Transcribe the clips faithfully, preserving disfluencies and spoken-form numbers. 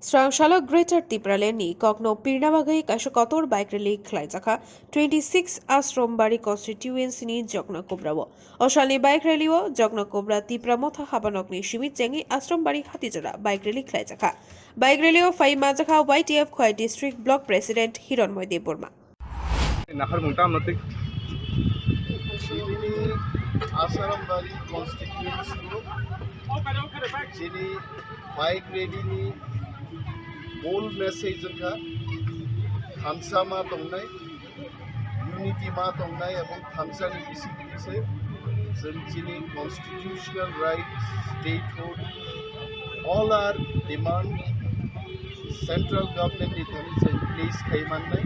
Srang salo Greater Tipraland ni kokno pirna bagwi kaisa kotor bike rally khlaijakha twenty six Asrambari constituency ni Jokna Kubra o. O salni bike rally o Jokna Kubra Tipra Motha habanokni simi chengwi Asrambari Hatijora bike rally khlaijakha. Bike rally o phai manjakha Y T F Khowai District Block President Hironmoy Debbarma. Naharmung tamo twi. Chini Asrambari constituency o chini bike rally ni mol message wngkha thansa ma tongnai, unity ma tongnai, ebong thansa ni bising bising chwng chini constitutional rights, statehood, all our demand central government ni thani chwng place khai mannai,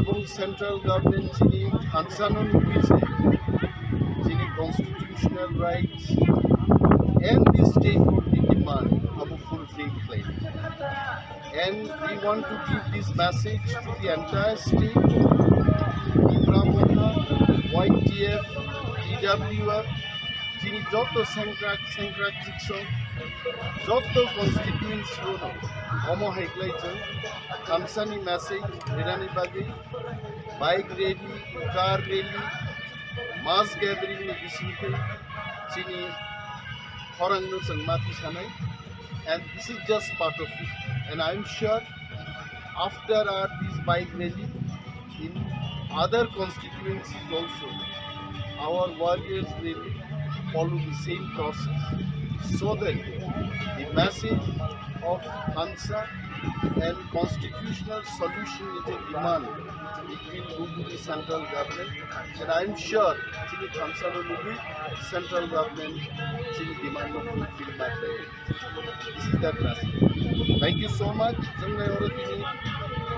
ebong central government chini thansa no nugwi se chini constitutional rights and the statehood ni demand abo fulfill khlai. And we want to give this message to the entire state, Tipra Motha, Y T F, T W F, chini joto sengkrak sengkrak jikso, joto constituency o no omo hai khlai chwng thansa ni message rinani bagwi bike rally, car rally, mass gathering ni bisingtwi chini khorang no chwng ma tisanai, and this is just part of it, and I am sure after our this bike rally in other constituencies also, our warriors will follow the same process, so that the message of thansa and constitutional solution is a demand, it will go to the central government, and I am sure chini thansa no nugwi central government chini demand no fulfill ma khlai. This is that message. Thank you so much. Chwng nai oro tini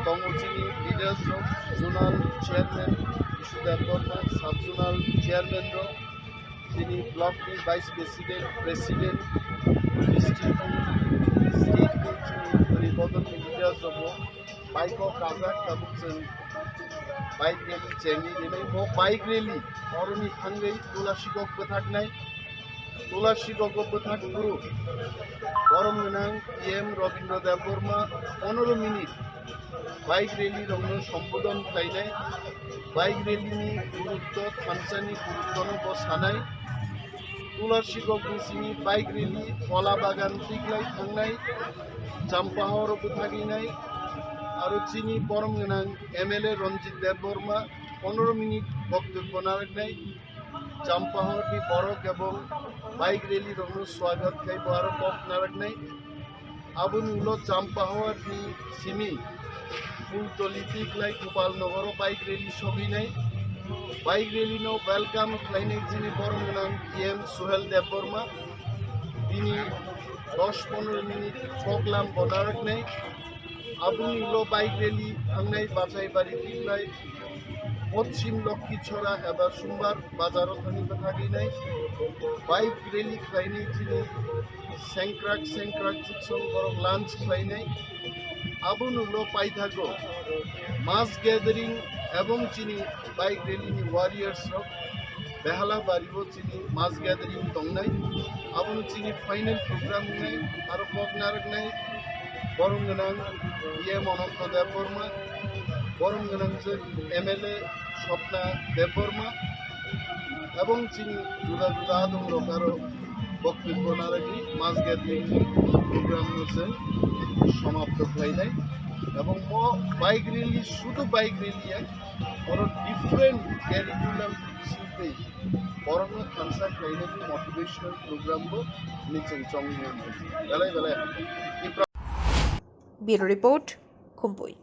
tongo chini leaders rok, zonal chairman Bishu Debbarma, sub zonal chairman rok, chini block ni vice president, president, district, state ni chini Haribadan ni leaders rok, bike o kajak tabuk chwng bike rally chengwi rinai. Bo bike rally oroni thangwi Tulasikok bwthaknai. Tulasikok o bwthak phuru borom gwnang E M Robindra Debbarma pondro minute bike rally rokno sombodon khlainai. Bike rally ni gurutto, thansa ni gurutto no bo sanai. Tulasikok ni simi bike rally Kola Bagan tiklai thangnai, Champahor o bwthagwinai, aro chini borom gwnang M L A Ranjit Debbarma pondro minute boktobbo narwknai, Champahor ni borok ebong bike rally rokno swagat khai bo aro kok narwknai. Aboni ulo Champahor ni simi Phultoli tiklai Gopal Nogoro bike rally sogwinai. Bike rally no welcome khlainai chini borom gwnang E M Suhel Debbarma. Bini dos pondro minute program bo narwknai. Aboni ulo bike rally thangnai Bachaibari tiklai Poschim Lokhichora eba Sumbar bazaro thani bwthagwinai. Bike rally khlainai chini sengkrak sengkrak chiksong borok lunch khlainai. Aboni ulo paithago mass gathering ebong chini bike rally ni warriors rok Behala bari o chini mass gathering tongnai. Abono chini final program wngnai, aro kok narwknai borom gwnang E M Ananto Debbarma, borom gwnang je M L A Swapna Debbarma, ebong chini juda juda adong rok aro boktobbo narwgwi mass gathering program no chwng somapto khlainai. Ebong bo bike rally, sudu bike rally ya, oro different curriculum bisingtwi borokno thansa khlainani motivational program bo hwnwi chwng chongwi mano. Belai belai hambai. Bureau Report, Khumpui.